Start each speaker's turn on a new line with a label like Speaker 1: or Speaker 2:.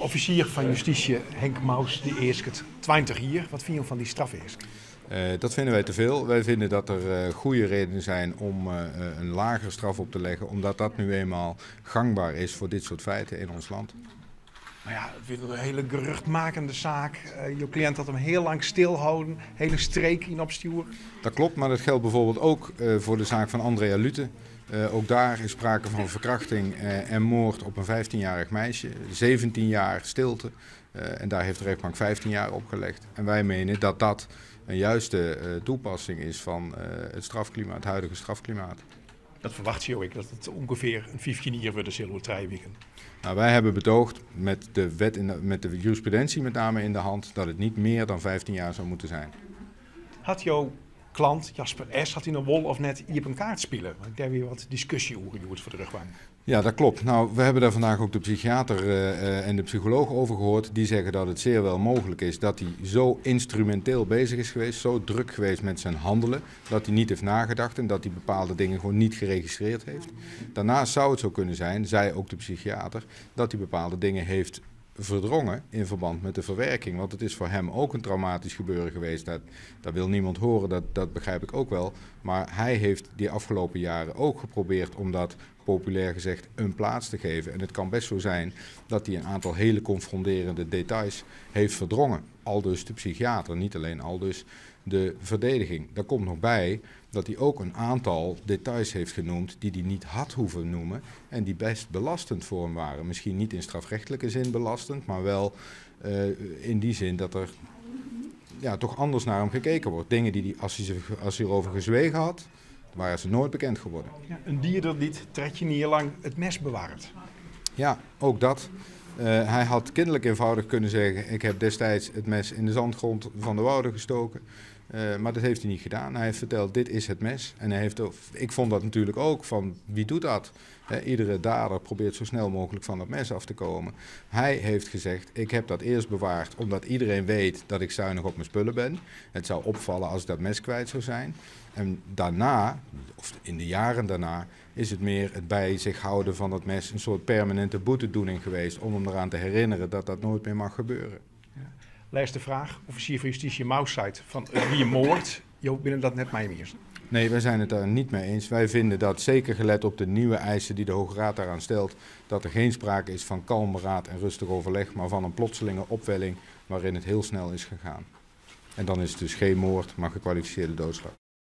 Speaker 1: Offisier fan justysje Henk Mous dy easket 20 jier. Wat fine jo fan dy strafeask?
Speaker 2: Dat vinden wij te veel. Wij vinden dat er goede redenen zijn om een lagere straf op te leggen, omdat dat nu eenmaal gangbaar is voor dit soort feiten in ons land.
Speaker 1: Maar ja, it wie in hiele geruchtmakende saak. Jo kliïnt hat him hiel lang stilholden, hiele streek yn opstjoer.
Speaker 2: Dat klopt, maar dat geldt bijvoorbeeld ook voor de zaak van Andrea Lute. Ook daar is sprake van verkrachting en moord op een 15-jarig meisje. 17 jaar stilte. En daar heeft de rechtbank 15 jaar opgelegd. En wij menen dat dat een juiste toepassing is van het strafklimaat, het huidige strafklimaat.
Speaker 1: Dat ferwachtsje jo ek, dat it ûngefear in 15 jier wurde sil oer 3 wiken?
Speaker 2: Nou, wij hebben betoogd met de wet in de, met de jurisprudentie met name in de hand dat het niet meer dan 15 jaar zou moeten zijn.
Speaker 1: Hat jo klant Jasper S. hat hy no wol of net iepen kaart spile? Want dêr wie wat diskusje oer hjoed foar de rjochtbank.
Speaker 2: Ja, dat klopt. Nou, we hebben daar vandaag ook de psychiater en de psycholoog over gehoord. Die zeggen dat het zeer wel mogelijk is dat hij zo instrumenteel bezig is geweest, zo druk geweest met zijn handelen, dat hij niet heeft nagedacht en dat hij bepaalde dingen gewoon niet geregistreerd heeft. Daarnaast zou het zo kunnen zijn, zei ook de psychiater, dat hij bepaalde dingen heeft verdrongen in verband met de verwerking. Want het is voor hem ook een traumatisch gebeuren geweest. Dat wil niemand horen, dat begrijp ik ook wel. Maar hij heeft die afgelopen jaren ook geprobeerd om dat, populair gezegd, een plaats te geven. En het kan best zo zijn dat hij een aantal hele confronterende details heeft verdrongen. Aldus de psychiater, niet alleen aldus de verdediging. Daar komt nog bij dat hij ook een aantal details heeft genoemd die hij niet had hoeven noemen en die best belastend voor hem waren. Misschien niet in strafrechtelijke zin belastend, maar wel in die zin dat er, ja, toch anders naar hem gekeken wordt. Dingen die hij, als hij erover gezwegen had, waren ze nooit bekend geworden.
Speaker 1: Ja, in dieder dy't 13 jier lang it mes bewarret.
Speaker 2: Ja, ook dat. Hij had kinderlijk eenvoudig kunnen zeggen, ik heb destijds het mes in de zandgrond van de Woude gestoken. Maar dat heeft hij niet gedaan. Hij heeft verteld, dit is het mes. En ik vond dat natuurlijk ook, van wie doet dat? Iedere dader probeert zo snel mogelijk van dat mes af te komen. Hij heeft gezegd, ik heb dat eerst bewaard omdat iedereen weet dat ik zuinig op mijn spullen ben. Het zou opvallen als ik dat mes kwijt zou zijn. En daarna, of in de jaren daarna, is het meer het bij zich houden van dat mes een soort permanente boetedoening geweest om hem eraan te herinneren dat dat nooit meer mag gebeuren.
Speaker 1: Ja. Lêste fraach, offisier fan justysje Mous seit fan it wie moard. Jo binne dat net mei him iens?
Speaker 2: Nee, wij zijn het daar niet mee eens. Wij vinden dat, zeker gelet op de nieuwe eisen die de Hoge Raad daaraan stelt, dat er geen sprake is van kalm beraad en rustig overleg, maar van een plotselinge opwelling waarin het heel snel is gegaan. En dan is het dus geen moord, maar gekwalificeerde doodslag.